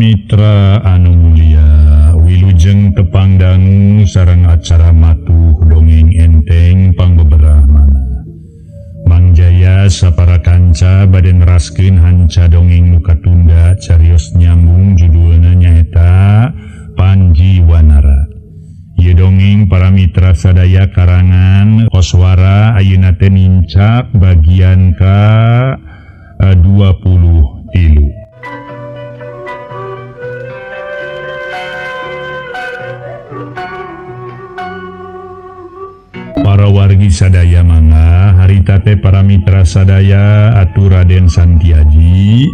Mitra anu mulia, wilujeng tepang dangu sareng acara matuh dongeng enteng pangbeberahmana. Mang Jaya sapara kanca bade neraskeun hanca dongeng nu katunda carios nyambung judulna nyaeta Panji Wanara. Ieu dongeng para mitra sadaya karangan Koswara ayeuna teh nincak bagian ka 23. Para wargi sadaya mangga harita teh para mitra sadaya atuh Raden Santiaji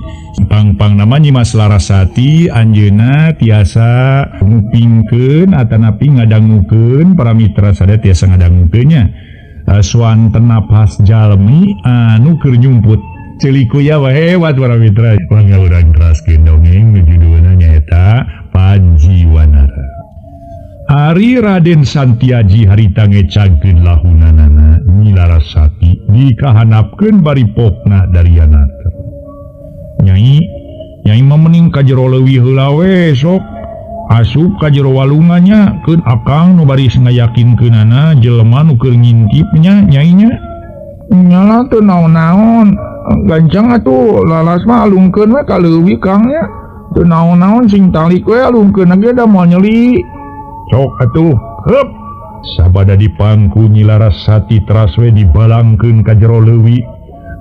pang-pang nama Nyimas Larasati anjeunna tiasa ngupingkeun atanapi ngadangukeun para mitra sadaya tiasa ngadangukeun nya swanten napas jalmi anu keur nyumput celikuya wae hebat para mitra. Mangga urang teraskeun dongeng nu judulna nyaeta Panji Wanara. Ari Raden Santiaji harita ngecagkeun lahunanana Nyi Larasati dikahanapkeun bari pokna dariana. Nyai, nyai mah mending ka jero leuwih heula we sok. Asup ka jero walungannya keun akang nu baris ngayakinkeunana jelema nu keur ngintipnya nyai nya. Nyala teu naon-naon, gancang atuh lalas mah alungkeun we ka leuwih Kang nya. Teu naon-naon sing talik we alungkeun ge da moal nyeli. Sok atuh, heup. Sabada dipangku Nyi Larasati teras we dibalangkeun ka jero leuwi.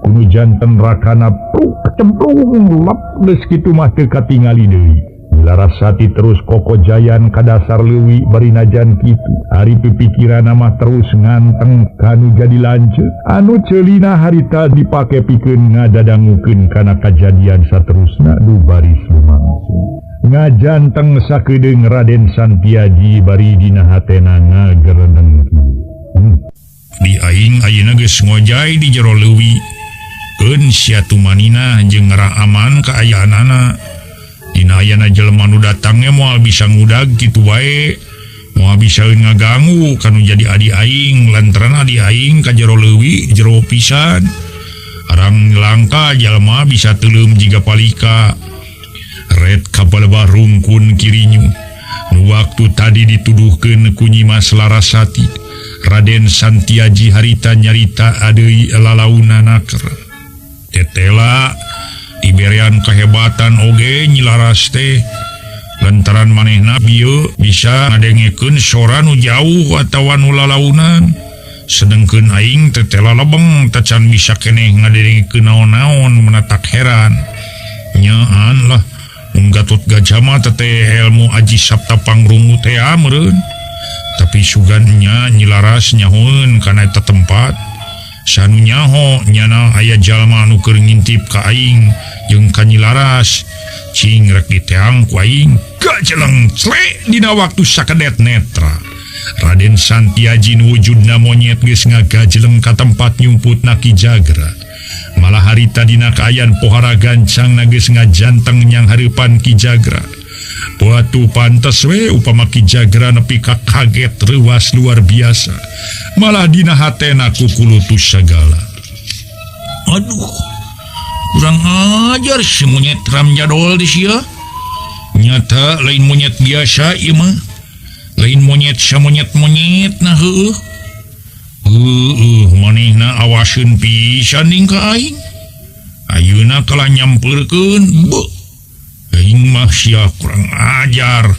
Kuno janten rakana pruk kecemplung lep geus kitu mah teu katingali deui. Nyi Larasati terus kokojayan ka dasar leuwi bari najan kitu. Ari pipikiranna mah terus nganteng kanu jadi lanceuk. Anu ceulina harita dipake pikeun ngadadangukeun kana kajadian saterusna nu baris lumangsung. Ngajanteng sakedeung Raden Santiaji bari dina hatena ngagereneng kieu. Di aing ayeuna geus ngojay di jero leuwi. Keun sia tumanina jeung ngarah aman kaayaanana. Dina ayana jelema nu datang ge moal bisa ngudag kitu wae. Moal bisa ngagangu kanu jadi adi aing lantaran adi aing ka jero leuwi jero pisan. Arang langka jelema bisa teuleum jiga palika. Red kapal rungkun kirinyu. Nu waktu tadi dituduhkeun ku Nyimas Larasati, Raden Santiaji harita nyarita adeui lalauna naker. Tetela diberian kehebatan oge Nyi Laras teh lantaran manehna bieu bisa ngadengekeun sora nu jauh atawa nu lalaunan. Sedengkeun aing tetela lebeng tacan bisa keneh ngadengekeun naon-naon menatak heran. Nyaan lah Gatot Gajah mah teteh ilmu aji sabta pangrungu teh meureun. Tapi sugan nya Nyi Laras nyahoeun kana eta tempat. Sanu nyaho nyana aya jalma anu keur ngintip ka aing jeung ka Nyi Laras. Cing rek diteang ku aing gajeleng clek dina waktu sakedet netra. Raden Santiaji nu wujudna monyet geus ngagajeleng ka tempat nyumputna Ki Jagra. Malah harita dina kaayaan pohara gancang geus ngajanteng nyang hareupan Ki Jagra. Watu pantes we upama Ki Jagra nepi ka kaget reuas luar biasa. Malah dina hatena kukulutus sagala. Aduh, kurang ajar si monyet ramjadol di sia. Nyata lain monyet biasa ieu mah. Lain monyet samonyet-monyet nah heueuh. Heueuh, manehna awaseun pisan ding ka aing. Ayeuna kalah nyampeurkeun, beuh. Aing mah sia kurang ajar.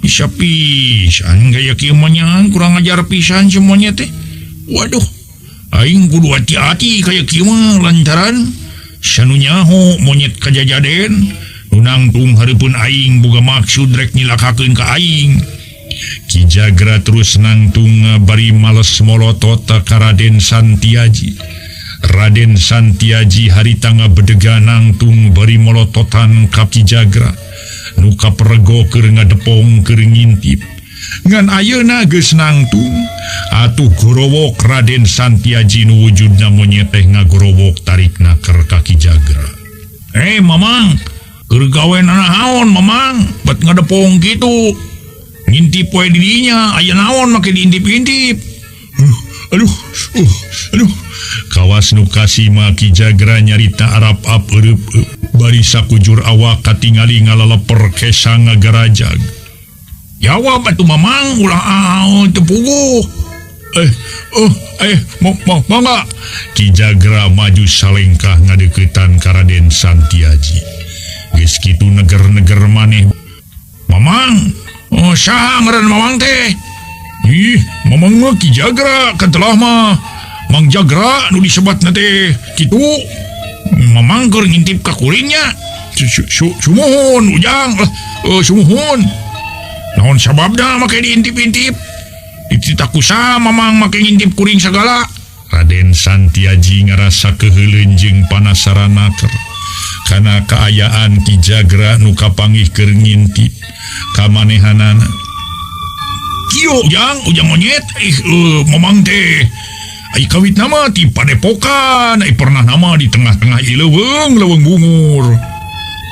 Bisa pisan gaya kieu mah kurang ajar pisan si monyet teh. Waduh, aing kudu hati-hati kaya kieu mah lantaran sanu nyaho monyet kajajaden nu nangtung hareupeun aing boga maksud rek nyilakakeun ka aing. Ki Jagra terus nangtung bari males molotot ka Raden Santiaji. Raden Santiaji harita ngabedega nangtung bari molototan ka Ki Jagra. Nu kaperego keur ngadepong keur ngintip. Ngan ayeuna geus nangtung atuh gorowok Raden Santiaji nu wujudna monyet teh ngagorowok tarikna keur ka Ki Jagra. Mamang, keur gawe nanaon mamang, bet ngadepong kitu. Ngintip poe dirinya, aya naon make diintip-intip. Aduh, aduh. Kawas nu kasima Ki Jagra nyarita arap-ap eueup. Bari sakujur awak katingali ngalaleper kesang ngagarajag. Jawab atuh Mamang ulah teu puguh. Mangga. Ki Jagra maju salengkah ngadeuketan ka Raden Santiaji. Geus kitu neger-neger maneh. Mamang, oh saha ngaran Mamang teh? Ih, Mamang mah Ki Jagra katelah mah. Mang Jagra nu disebatna teh kitu. Mamang keur ngintip ka kuringnya. Sumuhun Ujang, sumuhun. Naon sababna make diintip-intip? Dititah kusaha Mamang make ngintip kuring sagala? Raden Santiaji ngarasa keheuleun jeung panasaran naker. Kana kaayaan Ki Jagra nu kapanggih keur ngintip ka manehanana. Kieu Ujang, Ujang monyet, Mamang teh. Ai kawit nama ti padepokan, ai pernah nama di tengah-tengah ieu leuweung, leuweung bungur.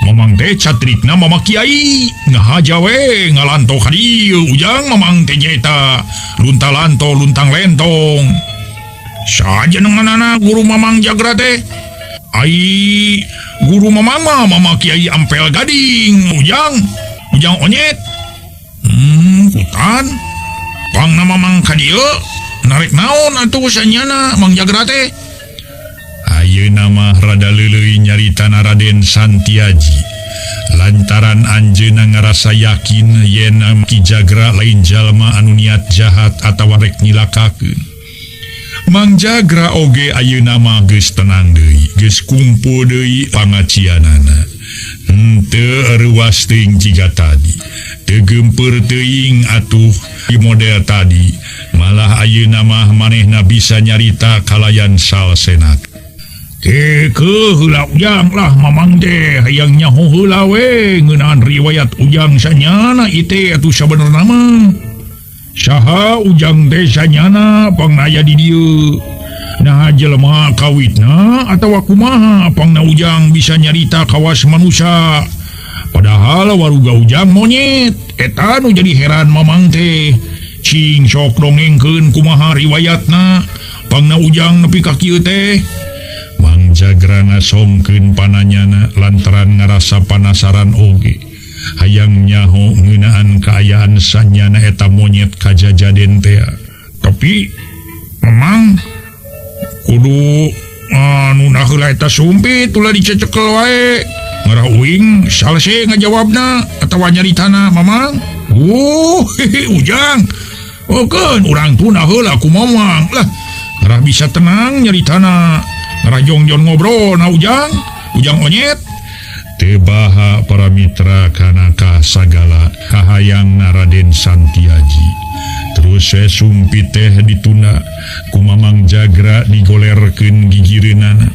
Mamang teh catrikna Mama Kiai, ngahaja we ngalanto ka dieu Ujang Mamang teh nyaeta lunta-lanto luntang lentong. Saja nenganana guru Mamang Jagra teh. Ai guru Mamang mah Mama Kiai Ampel Gading, Ujang, Ujang onyet. Hutan. Pangna Mamang ka dieu narek naon atuh sanyana Mang Jagra teh. Ayeuna mah rada leuleuy nyaritana Raden Santiaji. Lantaran anjeunna ngarasa yakin yen Ki Jagra lain jalma anu niat jahat atawa rek nyilakakeun. Mang Jagra oge ayeuna mah geus tenang deui, geus kumpul deui pangacianana. Henteu reuas teuing jiga tadi. Teu geumpeur teuing atuh di model tadi. Malah ayeuna mah manehna bisa nyarita kalayan salsenak. Kekeuh heula Ujang lah Mamang teh hayang nyaho heula we ngeunaan riwayat Ujang sanyana ieu teh atuh sabenerna mah. Saha Ujang teh sanyana pangna aya di dieu. Naha jelema kawitna atawa kumaha pangna Ujang bisa nyarita kawas manusia. Padahal waruga Ujang monyet. Eta nu jadi heran Mamang teh. Cing sok dongengkeun kumaha riwayatna pangna Ujang nepi ka kieu teh. Mang Jagra ngasongkeun pananyana lantaran ngarasa panasaran oge. Hayang nyaho ngeunaan kaayaan sanyana eta monyet kajajaden teh. Tapi Mamang kudu anu nah heula eta sumpit ulah dicecekel wae. Ngarah uing salese ngajawabna atawa nyaritana Mamang. Oh, Ujang. Oh keun urang tuna heula ku Mamang lah. Ngarah bisa tenang nyaritana. Ngarah jongjon ngobrol na Ujang, Ujang onyet. Teu baha para mitra kana ka sagala kahayang Raden Santiaji. Terus sumpit teh ditunda ku Mamang Jagra digolerkeun gigireunana.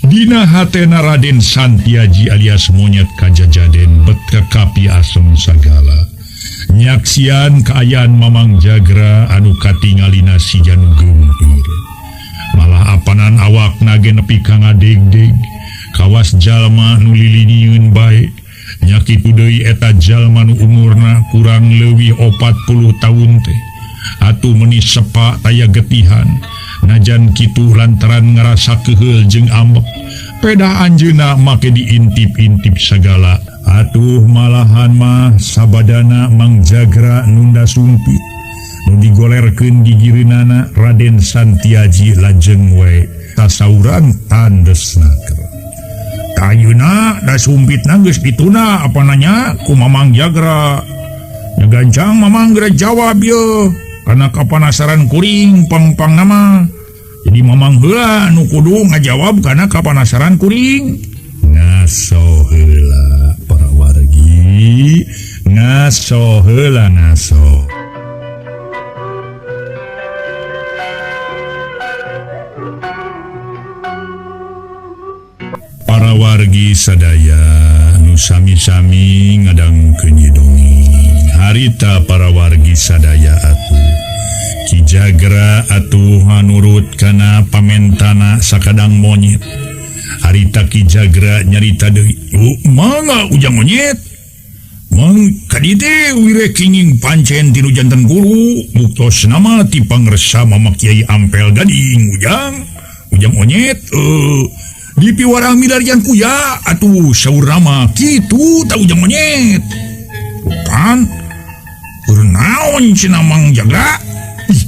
Dina hatena Raden Santiaji alias monyet kajajaden bet kakapi asem sagala. Nyaksian kaayaan Mamang Jagra anu katingalina si janu geumpeur. Malah apanan awakna ge nepi ka ngadegdeg. Kawas jalma nu lilinieun bae. Nya kitu deui eta jalma nu umurna kurang leuwih 40 taun teh. Atuh meuni sepa taya getihan. Najan kitu lantaran ngarasa keuheul jeung ambek. Pedah anjeunna make diintip-intip sagala. Atuh malahan mah sabadana Mang Jagra nunda sumpit. Nu digolerkeun gigireunana Raden Santiaji lajeng we tasauran tandesna. Ayeuna da sumpitna geus dituna apa nanya ku Mamang Jagra. Nya gancang Mamang geura jawab yeuh kana kapanasaran kuring pang-pang nama. Jadi Mamang heula nu kudu ngajawab kana kapanasaran kuring. Ngaso heula para wargi, ngaso heula ngaso. Para wargi sadaya nu sami-sami ngadangkeun dongeng. Harita para wargi sadaya atuh Ki Jagra atuh nurut kana pamentana sakadang monyet. Harita Ki Jagra nyarita deui, mangga Ujang monyet. Mang kadi teh wire kenging pancen tinu janten guru, buktos nama ti pangresa Mama Kiai Ampel Gading Ujang. Ujang monyet Dipiwarang milarian kuya atuh saur nama kitu ta Ujang monyet. Pan keur naon cenah Mang Jagra? Ih,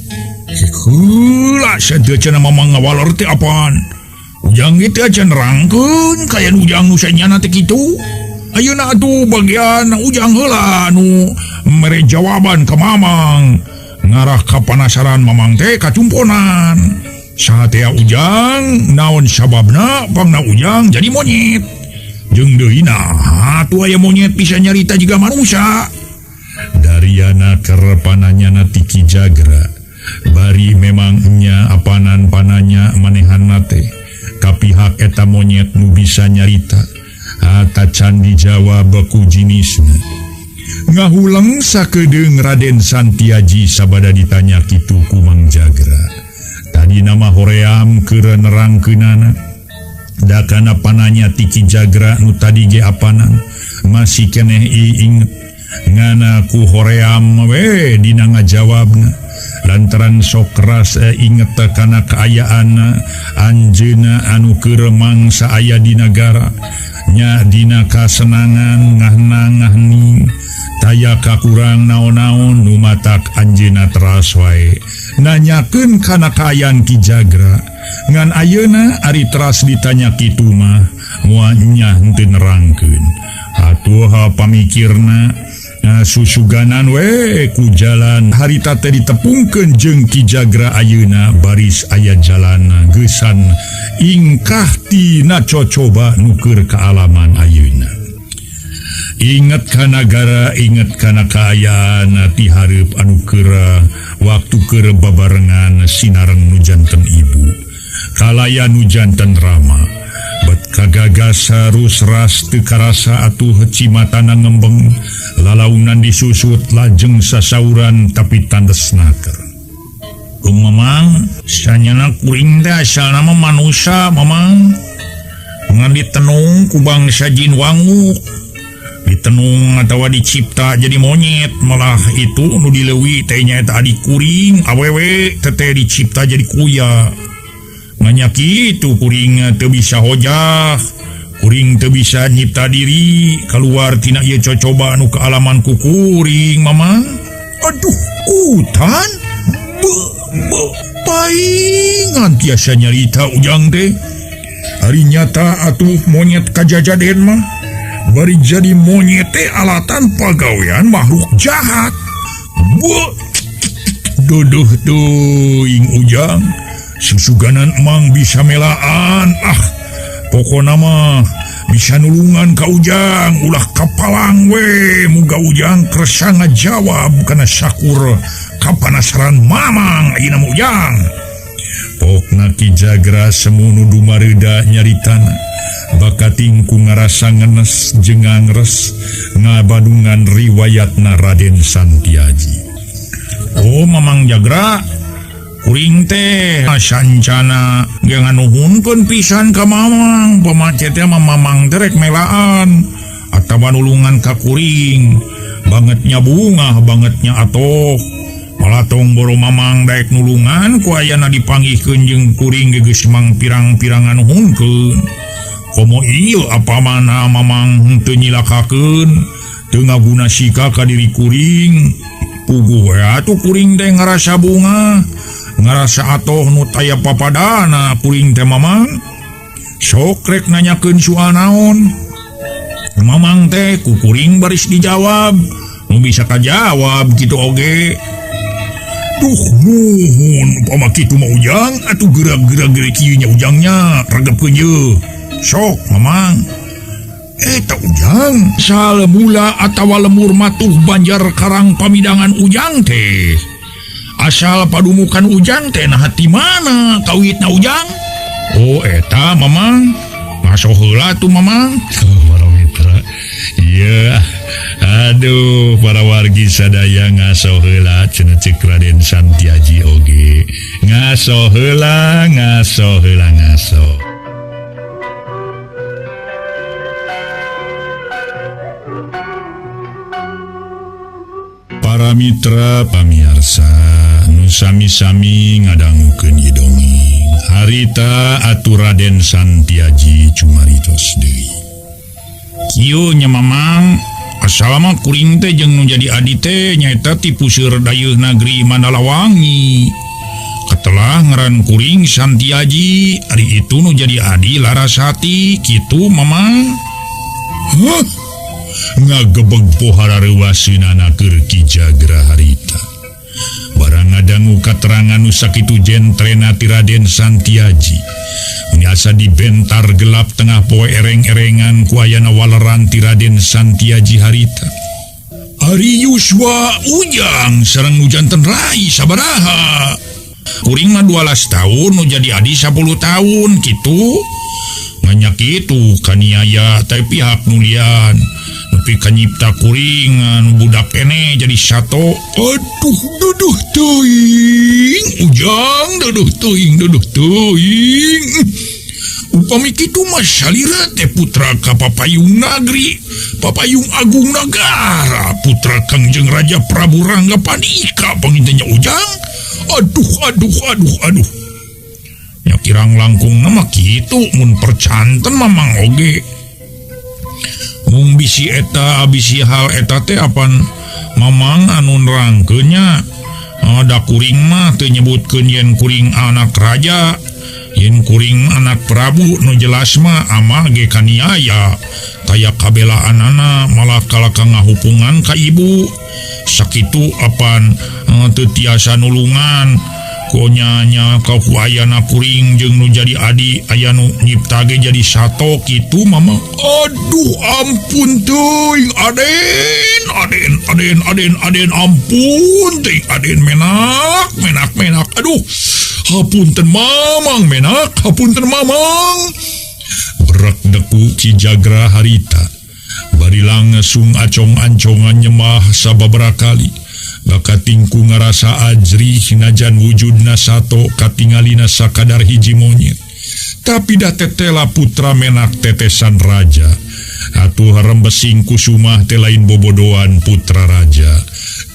heula sadeut cenah Mamang ngawalor teh apaan? Ujang ge teh acan nerangkeun kaya Ujang nu sanyana teh kitu. Ayeuna atuh bagian Ujang heula nu mere jawaban ka Mamang. Ngarah ka panasaran Mamang teh kacumponan. Sahatea Ujang naon sababna pangna Ujang jadi monyet. Jeung deui naha atuh aya monyet bisa nyarita jiga manusia. Dariana keur pananyana ti Ki Jagra. Bari memang nya apanan pananya manehanna teh. Kapihak eta monyet nu bisa nyarita. Atacan dijawab ku jinisna. Ngahuleng sakedeung Raden Santiaji sabada ditanya kitu ku Mang Jagra. Tadi nama hoream keur nerangkeunana. Da kana pananya ti Ki Jagra nu tadi ge apanan masih keneh inget. Ngana ku hoream we dina ngajawabna. Lantaran sok keras inget kana kaayaan anjeunna anu keur mangsa aya di nagara. Nya dina kasenangan ngahna-ngahni taya kakurang naon-naon nu matak anjeunna teras wae nanyakeun kana kaayaan Ki Jagra. Ngan ayeuna ari teras ditanya kitu mah moal nya henteu nerangkeun. Atuh pamikirna susuganan we ku jalan harita teh ditepungkeun jeung Ki Jagra ayeuna baris aya jalan geusan ingkah tina cocoba nu keur kaalaman ayeuna. Inget ka nagara, inget kana kaayaan ti hareup anu keur waktu keur babarengan sinareng nu janten ibu kalaya nu janten rama. Bet kagagas rusras teu karasa atuh cimatana ngembeng lalaunan disusut lajeng sasauran tapi tandes naker. Kung Mamang sanyana kuring teh asalna mah manusa Mamang. Ngan ditenung ku bangsa jin wangu. Ditenung atawa dicipta jadi monyet malah itu nu dileuwi teh nyaeta adik kuring awewe teteh dicipta jadi kuya. Nanya kitu kuring teu bisa hojah, kuring teu bisa nyipta diri keluar tina ieu cocoba anu kaalaman ku kuring Mamang. Aduh, utan be be paingan tiasa nyarita Ujang teh. Ari nyata atuh monyet kajajaden mah bari jadi monyet teh alatan pagawean makhluk jahat. Be duduh teuing Ujang. Susuganan emang bisa melaan. Ah, pokona mah bisa nulungan ka Ujang ulah kapalang we. Muga Ujang kersa ngajawab kana sakur kapanasaran Mamang ayeuna mah Ujang. Pokna Ki Jagra semunu dumareuda nyaritana. Bakating ku ngarasa ngenes jeung ngangres ngabadungan riwayatna Raden Santiaji. Oh Mamang Jagra, kuring teh sancana ge nganuhunkeun pisan ka Mamang. Pamacet teh mah Mamang teh rek melaan atawa nulungan ka kuring. Bangetnya bungah, bangetnya atoh. Malah tong boro Mamang daek nulungan ku ayana dipanggihkeun jeung kuring ge geus mang pirang-pirang nganuhunkeun. Komo ieu apa mana Mamang henteu nyilakakeun, teu ngaguna sika ka diri kuring. Puguh we atuh kuring teh ngarasa bunga, ngarasa atoh nu taya papadana kuring teh Mamang. Sok rek nanyakeun soal naon. Mamang teh ku kuring baris dijawab. Nu bisa kajawab kitu oge. Duh muhun upama kitu mah Ujang atuh geura-geura gere kieu nya Ujangnya regepkeun ye. Sok Mamang. Eta Ujang sal mula atawa lemur matuh Banjar Karang pamidangan Ujang teh. Asal padumukan Ujang teh nah ti mana kawitna Ujang? Oh eta Mamang. Ngaso heula tuh Mamang. Para mitra. Iya. Aduh, para wargi sadaya ngaso heula cenah ceuk Raden Santiaji oge. Ngaso heula, ngaso heula, ngaso. Para mitra pamiarsa nu sami-sami ngadangukeun ieu dongeng. Harita atuh Raden Santiaji cumaritos deui. Kieu nya Mamang, asalama kuring teh jeung nu jadi adi teh nyaeta ti puseur dayeuh nagri Mandalawangi. Katelah ngaran kuring Santiaji, ari itu nu jadi adi Larasati kitu Mamang. Huh? Ngagebeg pohara reuwaseunana keur Ki Jagra harita. Barang ngadangu katerangan nu sakitu jentrena ti Raden Santiaji. Meni asa dibentar gelap tengah poe ereng-erengan ku ayana waleran ti Raden Santiaji harita. Ari Yuswa Ujang sareng nu janten rai sabaraha? Kuring mah 12 tahun nu jadi adi 10 tahun kitu. Nanya kitu kaniaya teh pihak nu lian. Nepi ka nyipta kuring anu budak keneh jadi sato. Aduh duduh teuing Ujang, duduh teuing, duduh teuing. Upami kitu mah salira teh putra ka Papayung Nagri, Papayung Agung Nagara, putra Kangjeng Raja Prabu Rangga Panika pangintennya Ujang. Aduh aduh aduh aduh. Nya kirang langkung mah kitu mun percanten Mamang oge. Mung bisi eta bisi hal eta teh apan Mamang anu nerangkeun nya. Da kuring mah teu nyebutkeun yen kuring anak raja, yen kuring anak Prabu nu jelas mah amah ge kaniaya. Taya kabelaanana malah kalaka ngahupungan ka ibu. Sakitu apan teu tiasa nulungan. Konyanya kahuayana kuring jeung nu jadi adi aya nu nyipta ge jadi sato kitu Mama. Aduh ampun teuing Aden, Aden, Aden, Aden, Aden, ampun teuing Aden menak, menak, menak. Aduh, hapunten Mamang menak, hapunten Mamang. Berak deku Ki Jagra harita. Bari langsung acong-ancongan nyemah sababaraha kali. Bakatingku ngarasa ajrih najan wujudna sato katingalina sakadar hiji monyet. Tapi dah tetela putra menak tetesan raja. Atuh rembesing kusumah teh lain bobodoan putra raja.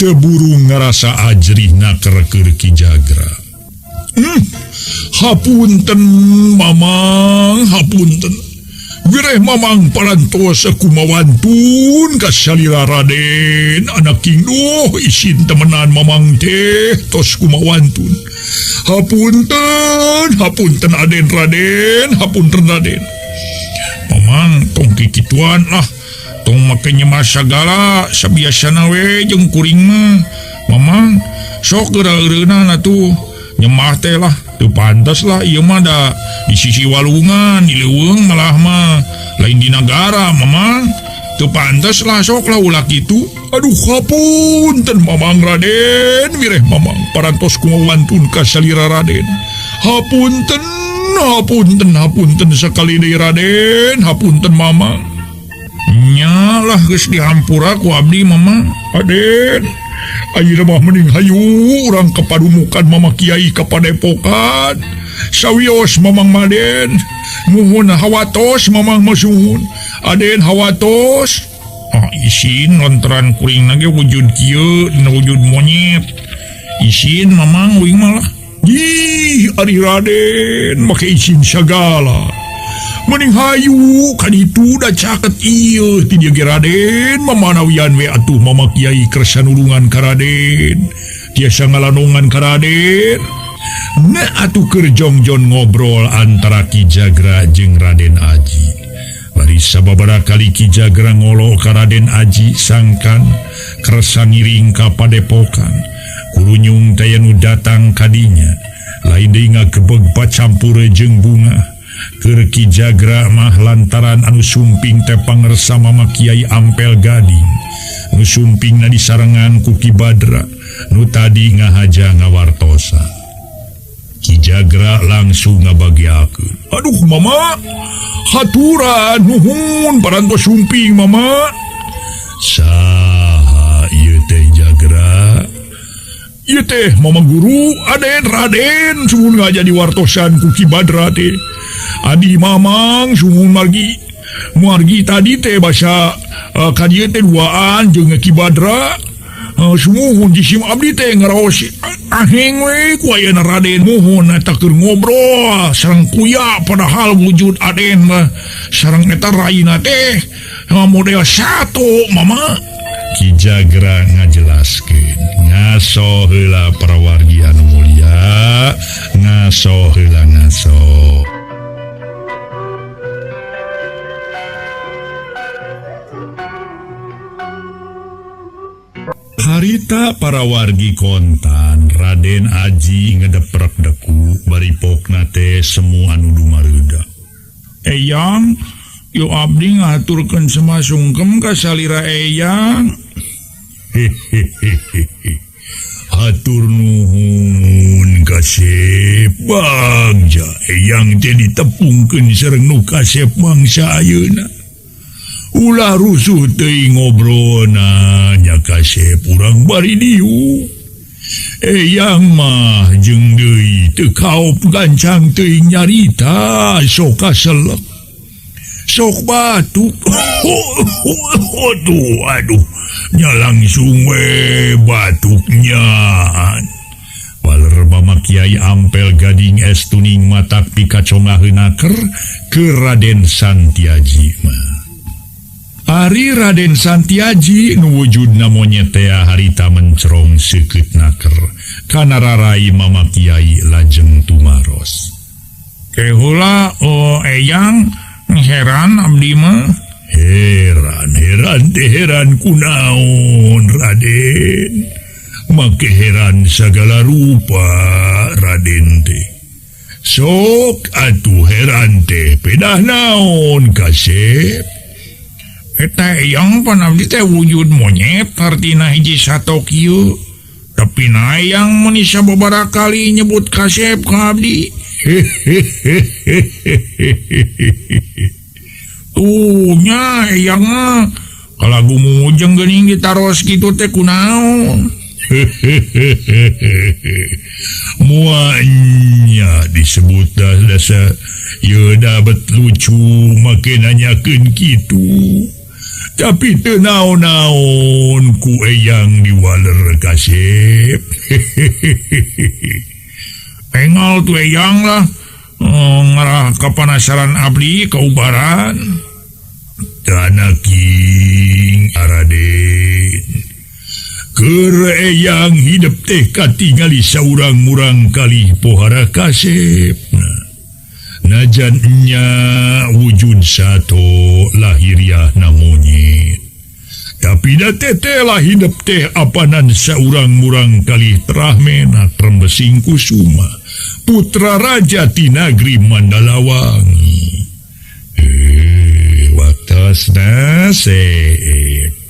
Teu buru ngarasa ajrih naker keur Ki Jagra. Hapunten Mamang, hapunten. Wireh Mamang parantos kumawantun ka salira Raden anak King. Duh isin temenan Mamang teh tos kumawantun. Hapunten, hapunten Aden Raden, hapunten Raden. Mamang tong kikituan lah, tong make nyemah sagala sabiasana we jeung kuring mah. Mamang sok geura-eureunana atuh nyemah teh lah. Teu pantas lah ieu mah da di sisi walungan di leuweung malah mah lain di nagara Mamang. Teu pantas lah sok lah ulah kitu. Aduh hapunten Mamang Raden, wireh Mamang parantos kumawantun ka salira Raden. Hapunten, hapunten, hapunten sakali deui Raden, hapunten Mamang. Nya lah geus dihampura ku abdi Mamang. Aden, ayeuna mah mending hayu urang ka padumukan Mama Kiai ka padepokan. Sawios Mamang Maden, muhun hawatos Mamang masuhun. Aden hawatos. Ah isin lantaran kuring ge wujud kieu dina wujud monyet. Isin Mamang uing malah. Ih, ari Raden make isin sagala. Mending hayu ka ditu da caket ieu ti dieu ge Raden mamanawian we atuh Mama Kiai kersa nulungan ka Raden. Tiasa ngalanongan ka Raden. Nah atuh keur jongjon ngobrol antara Ki Jagra jeung Raden Aji. Bari sababaraha kali Ki Jagra ngolo ka Raden Aji sangkan kersa ngiring ka padepokan. Kurunyung teh nu datang kadinya. Lain deui ngagebeg pacampure jeung bunga. Keur Ki Jagra mah lantaran anu sumping teh pangersa Mama Kiai Ampel Gading. Nu sumpingna disarengan ku Ki Badra nu tadi ngahaja ngawartosa. Ki Jagra langsung ngabagiakeun. Aduh Mama, haturan nuhun parantos sumping Mama. Saha ieu teh Jagra? Ieu teh Mama Guru Aden Raden suhun ngaja diwartosan ku Ki Badra teh. Adi Mamang suhun margi. Margi tadi teh basa ka dieu teh duaan jeung Ki Badra. Sumuhun jisim abdi teh ngaraos Aheng we ku ayeuna Raden muhun eta keur ngobrol sareng kuya padahal wujud Aden mah sareng eta raina teh model satu mama. Ki Jagra ngajelaskeun ngaso heula para wargi anu mulia ngaso heula ngaso. Harita para wargi kontan Raden Aji ngedeprek deku bari pokna teh semu anu dumareuda. Eyang, yo abdi ngaturkeun semua sungkem ka salira eyang. Hehehehe. Hatur nuhun kasep bangsa eyang teh ditepungkeun sareng nu kasep bangsa ayeuna. Ulah rusuh teuing ngobrolna nya kasep urang bari dieu. Eyang mah jeung deui teu kaop gancang teuing nyarita sok kaselek. Sok batuk. Aduh, aduh, nya langsung we batuknya. Waler Mama Kiai ampel gading estuning matak pikacongaheun ke Raden Santiaji mah. Ari Raden Santiaji nu wujudna monyet tea harita mencerong seukeut naker kana rarai Mama Kiai lajeng tumaros. Keheula oh eyang heran abdi mah. Heran heran teh heran kunaon Raden. Make heran sagala rupa Raden teh. Sok atuh heran teh pedah naon kasep. Eta eyang pan abdi teh wujud monyet hartina hiji sato kieu. Tapi na eyang mun sababaraha kali nyebut kasep ka abdi. Tuh nya eyang mah kalagu mujeng geuning ditaros kitu teh kunaon. Muanya disebut dah dasa ye dabet lucu make nanyakeun kitu. Tapi teu naon-naon ku eyang diwaler kasep. Engal tuh eyang lah ngarah kapanasaran abdi kaubaran. Tanaking Araden. Keur eyang hidep teh katingali saurang murang kali pohara kasep. Najan nya wujud sato lahiriah na monyet. Tapi da teteh lah hidep teh apanan saurang murang kali Trahmena Trembesing Kusuma, putra raja ti nagri Mandalawangi. Waktosna seep.